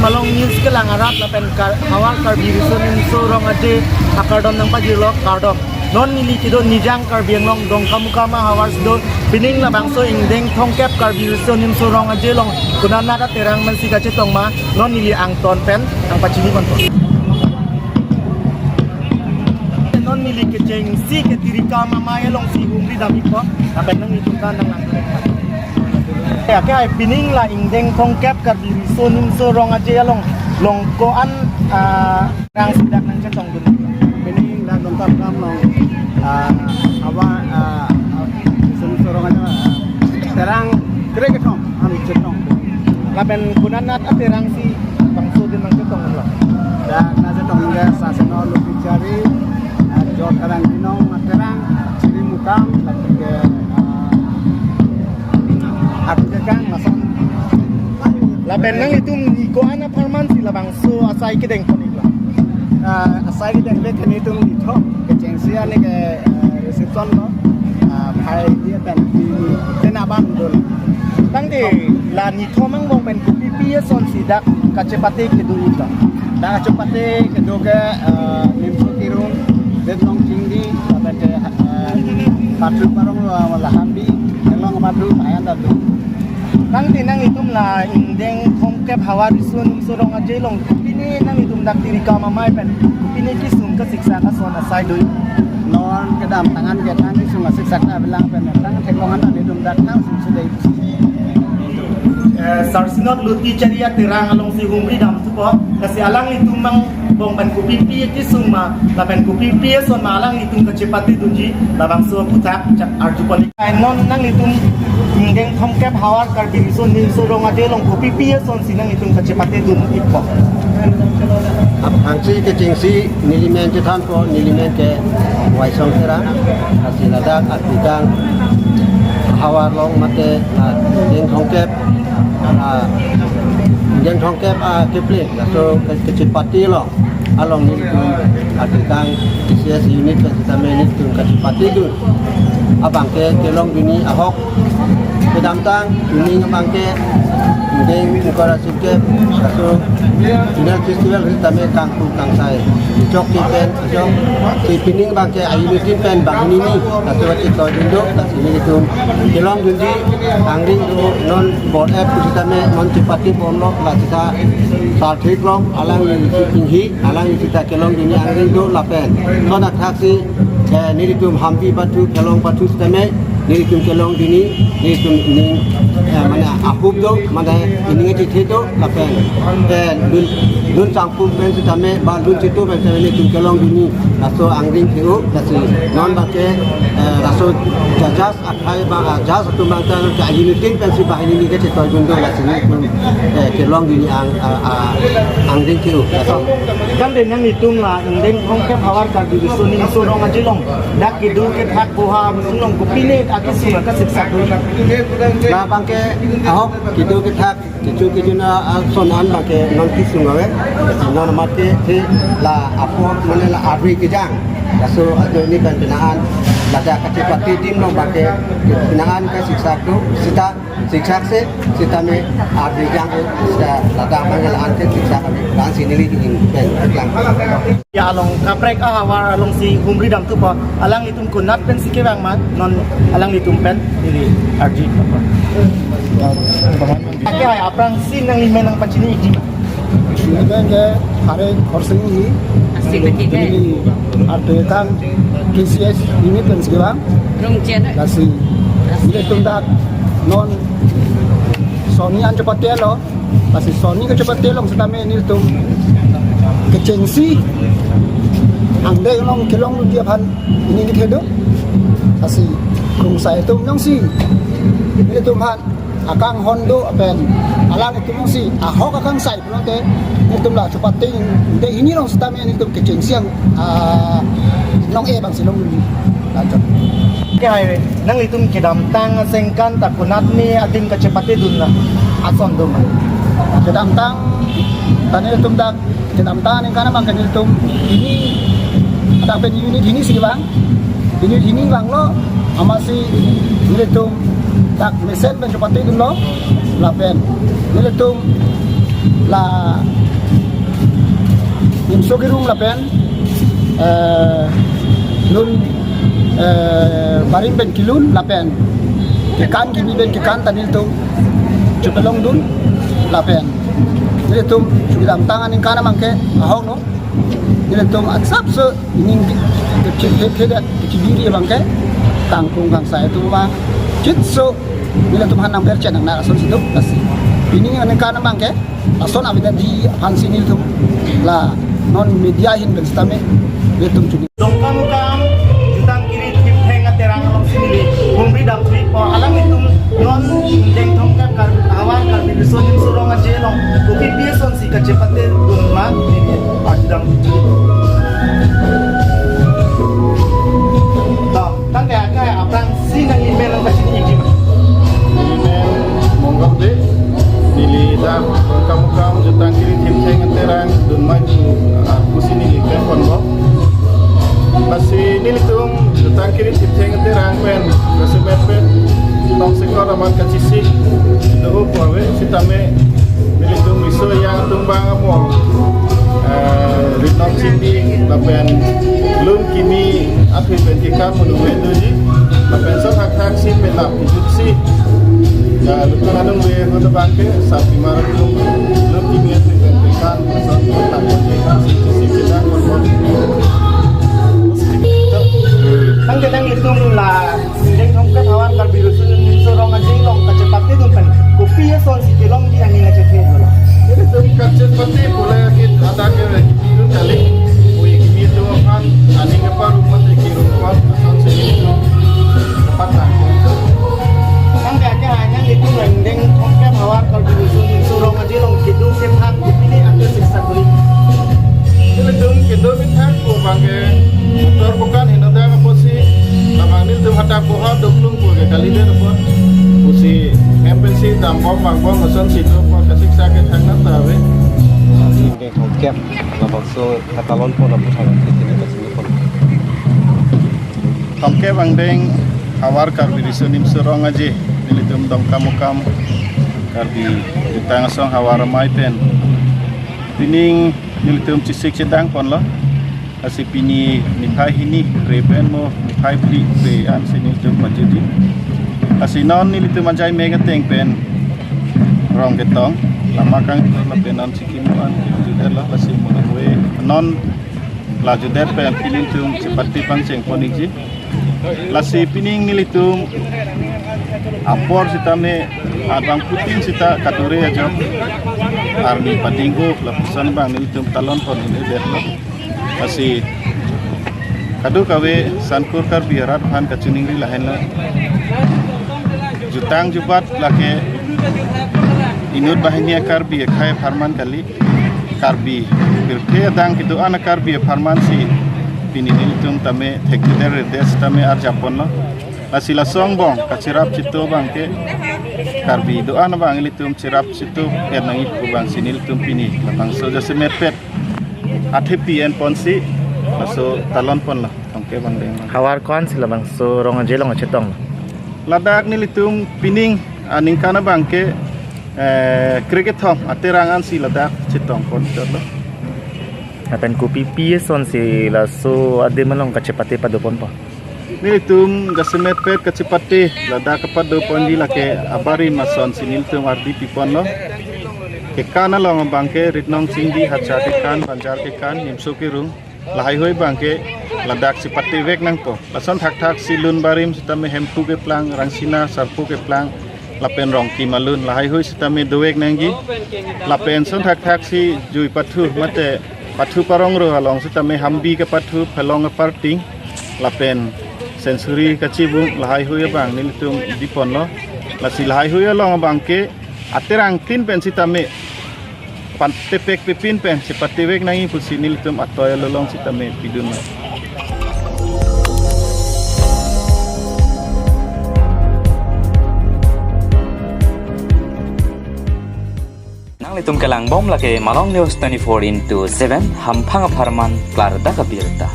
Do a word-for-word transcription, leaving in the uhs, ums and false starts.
Malong News kelang arat lapen Kar-, Havar Karbi Riso Nimso Rong Aje akardom nangpajirlo, kardom. Non neli kedo Nijang Karbi Anglong Dongkamukam ahavar si do, pining labangso ingdeng thomkep Karbi Riso Nimso Rong Aje along konatnat aterang mansi kachetong ma, non neli angton pen nangpachini ponpo. Non neli kechengsi ke Tirikam Amei alongsi humri dam-ikpo, lapen nanglitum ta nanglang. Ya, ke ai pining la ingdeng thomkep Karbi Riso Nimso Rong Aje along, along ko-an, ah, rang sidak nangchetongdun? Pining dak Dongkamukam along, ah, Havar, ah, ah, Riso Nimso Rong Aje, ah, terang kre kethom an chetong. Lapen konatnat aterang si bangso din nangchetong lo? Dak nangchetong ke Saseno Lupichari, ah, Jot Karang Binong aterang, Chirimukam, lapen ke, ah, Atukekang, lason. Lapen nanglitum ko-an apharman si labangso asai kedeng pon-iklo? Ah, asai kedeng le ke nelitum nithom kechengsi ani ke, ah, reception lo. Ah, phai dia pen di tena bang dul. Tangte la nithom angbong pen kopipi ason si dak kachepate kedo-iklo? Dak kachepate kedo ke, ah, Nimso Kirung, Detnong Chingdi, lapen ke, ah, Pathu Parong, ah, Lahambi, Elong Madu, Mayan Dadu. Tangte nanglitum la ingdeng thomkep Havar Riso Nimso Rong Aje along kopine nanglitum dak Tirikam Amei pen kopine kesung kasiksak ason asai do? Non kedamtang an ke thang kesung kasiksak ta avelang pen thang theklong an nelitum dak thang sung sedai. Eh, Sarsinot Lupichari aterang alongsi humri dam thupo, lasi alanglitum angbong pen kopipi kesung ma, lapen kopipi ason ma alanglitum kachepatedunji, labangso aphuthak chak arju pon-ik. Ai non nanglitum ingdeng thomkep Havar Karbi Riso Nimso Rong Aje along kopipi ason si nanglitum kachepatedun-ikpo? Ap-, angsi kechengsi neli men chethanpo, neli men ke Waisong Terang, lasi ladak Atukekang ahavar along mate, ah, ingdeng thomkep, ah, ingdeng thomkep, ah, kepling, laso ke-, kachepate along, along nelitum Atukekang T C S unit pen sitame nelitum kachepatedun abang ke kelongdunji ahok. Kedamtang, pining abang ke, ingdeng ingkoi ra sirkep, laso Zonal Festival sitame kangpu kangsai chok ke pen, chok ke pining abang ke a-unit pen banghini ni, laso kachetoidun do, lasi nelitum kelongdunji angring do, non bor-et pusitame non chepate ponlo, lasi ta sarthik long, alangli chinghi, alangli sita kelongdunji angring do lapen. Konat thaksi, eh, nelitum hampi pathu, kelong pathu sitame, nelitum kelongdunji, nelitum ning, eh, mane ahup do, mane ining chethe do, lapen, eh, lun, lun changpum pen sitame, ba lun chetu pen sitame nelitum kelongdunji, laso angring ke-o, lasi non abang ke, eh, laso jajas akhai ba, ah, jajas atum abang ta ke a-unit pensi banghini ni kachetoidun do, lasi nelitum, eh, kelongdunji ang, ah, ah, angring ke-o, laso. Kan de nanglitum la ingdeng thomkep Havar Karbi Riso Nimso Rong Aje along dak kedo kethak koha along kopine akesung kasiksak do? La abang ke ahok kedo kethak kecho kejun ason an abang ke non kesung ave. Non mate the la apor mane la arve kejang, laso ajoine pen penang an ladak kachepate adim along abang ke penang an kasiksak do, sita siksak se, sitame arve jang, sita ladak abang ke la-an ke siksak ave, la-an si neli hini pen lang. Ya, along kaprek ahavar alongsi humri dam thupo, alanglitum konat pensi kevang ma, non alanglitum pen neli arju thupo. Ake hai aphrangsi nangli men nangpachini-ikji? Neli men ke Hare Khorsing Inghi. Asi beti ke? Neli Atukekang T C S unit pensi kevang. Rungchen. Lasi nelitum dak non sonni an chepatelo. Lasi sonni kachepate along sitame nelitum kechengsi angdeng along kelongdunji aphan ining kethe do. Lasi krungsai atum jongsi nelitum aphan akanghon do pen alanglitum jongsi ahok akangsai pulote nelitum la chepate, de hini along sitame nelitum kechengsi ang, ah, nong-e abang si long. Lanchot. Ke hai, nanglitum kedamtang aningkan ta konatne adim kachepatedun ason do ma? Kedamtang ta nelitum dak, kedamtang aningkan abang ke nelitum hini, dak pen unit hini si vang, unit hini vanglo, amatsi nelitum dak mesen pen chepatedunlo, lapen nelitum La Nimso Kirung lapen, eh, Lun, eh, Barim pen kelun lapen kekan kimi pen kekan ta nelitum chepalongdun lapen nelitum chukidamtang aningkan abangke ahok lo. Nelitum achapso ning ke, ke, ke, ke, ke, kebiri abangke kangkung kangsai atum abang chitso nelitum han nangberchet nang na ason sido kasi. Pini aningkan abangke ason avedetji aphansi nelitum la non media ahin pen sitame nelitum chuni. Dongkamukam, Jutang Kiri Thiptheng Aterang alongsi neli humri damthupo, alanglitum non Dengthomkep Kar-, Havar Karbi Riso Nimso Rong Aje along kopi pi asonsi kachepatedun ma neli arjudam. To, tangte akai aphrangsi nangli men nangpachiniji ma? Neli men Mongol Bey, neli dak Dongkamukam Jutang Kiri Thiptheng Aterang dunmai pu, ah, pusi neli klem ponlo. Lasi nelitum Jutang Kiri Thiptheng Aterang pen jasemetpet tongsekot amat kachisik dopo ave sitame nelitum riso ejang atum abang amo, eh, ritnong chingdi lapen lun kimi athui pen kekan munu ave doji lapen son hakthaksi penap jutsi, eh, lutun anung ave ahut abangke sarpimar atum lun kimi athui pen kekan son hakthaksi chisi chedang korbo. Tangte nanglitum la Dengthomkep Havar Karbi Riso Nimso Rong Aje along kachepatedun pen kopi asonsi kelongji aning achethe dolo? Nelitum kachepate pule ke ada ke kipi dun kali. Ui kimi atum aphan aning keparu mate kiru aphan asonsi nelitum kepatang. Tangte akai nanglitum Dengthomkep Havar Karbi Riso Nimso Rong Aje along keduk kethak pini ante siksa kuri. Nelitum keduk kethak pu abangke motor bukan henoda apotsi labang nelitum hadak boha doklung pu ke kalidet apot pusi M P C dambom bangbom asonsi dopo kasiksa kethak nang ta ave. Dengthomkep labangso katalon pon aputhak sini kasini pon. Thomkep angdeng Havar Karbi Riso Nimso Rong Aje, nelitum Dongkamukam Karbi Jutang Asong Havar Amei pen pining nelitum chisik chedang ponlo. Lasi pini niphai hini kre pen mo niphai phli kre ansi nelitum pajutji. Lasi non nelitum ajai mek ateng pen Rongketong, lama kangthur lapen non chikimu an jutdetlo, lasi mo ave non la jutdet pen nelitum chepate pangcheng pon ikji. Lasi pining nelitum apor sitame adang putin sita kadure ajok arni pading up lapuson abang nelitum talon pon un-edetlo. Lasi kadokave Sankur Karbi arat aphan kachiningri lahenlo. Jutang jubat lake inut banghini a-Karbi akhei apharman kali. Karbi pirthe adang kedo-an a-Karbi apharmansi pini nelitum tame thekthedet redet sitame arjap ponlo. Lasi laso angbong kacherap chito abangke Karbi do-an abang ilitum cherap chito pen nangji pu abangsi nelitum pini labangso jasemetpet athepi en ponsi laso talon ponlo. Thomkep angdeng. Havar ko-ansi labangso Rong Aje along chetonglo? Ladak nelitum pining aningkan abangke, eh, krekethom aterang ansi ladak chetong pon chotlo. Lapen kopi pi asonsi laso adim along kachepate pado ponpo? Nelitum jasemetpet kachepate ladak kapado ponji lake abarim asonsi nelitum ardi pi ponlo. Kekan along abangke Ritnong Chingdi, Hacha kekan, Banjar kekan, Nimso Kirung, lahaihui abangke ladak chepatevek nangpo. Lason thakthaksi lun barim sitame Hemphu keplang, Rangsina, Sarpo keplang, lapen Rongkim alun, lahaihui sitame dovek nangji. Lapen son thakthaksi jui pathu mate pathu parongro along sitame Hambi kepathu, Phelong aparting, lapen Century kachibung, lahaihui abang nelitum di ponlo. Lasi lahaihui along abangke aterang tin pen sitame pan tepek pepin pen chepatevek nangji pusi nelitum atoi along sitame pidun. Nanglitum kelangbom lake Malong News twenty-four into seven, hamphang apharman klardak abirta.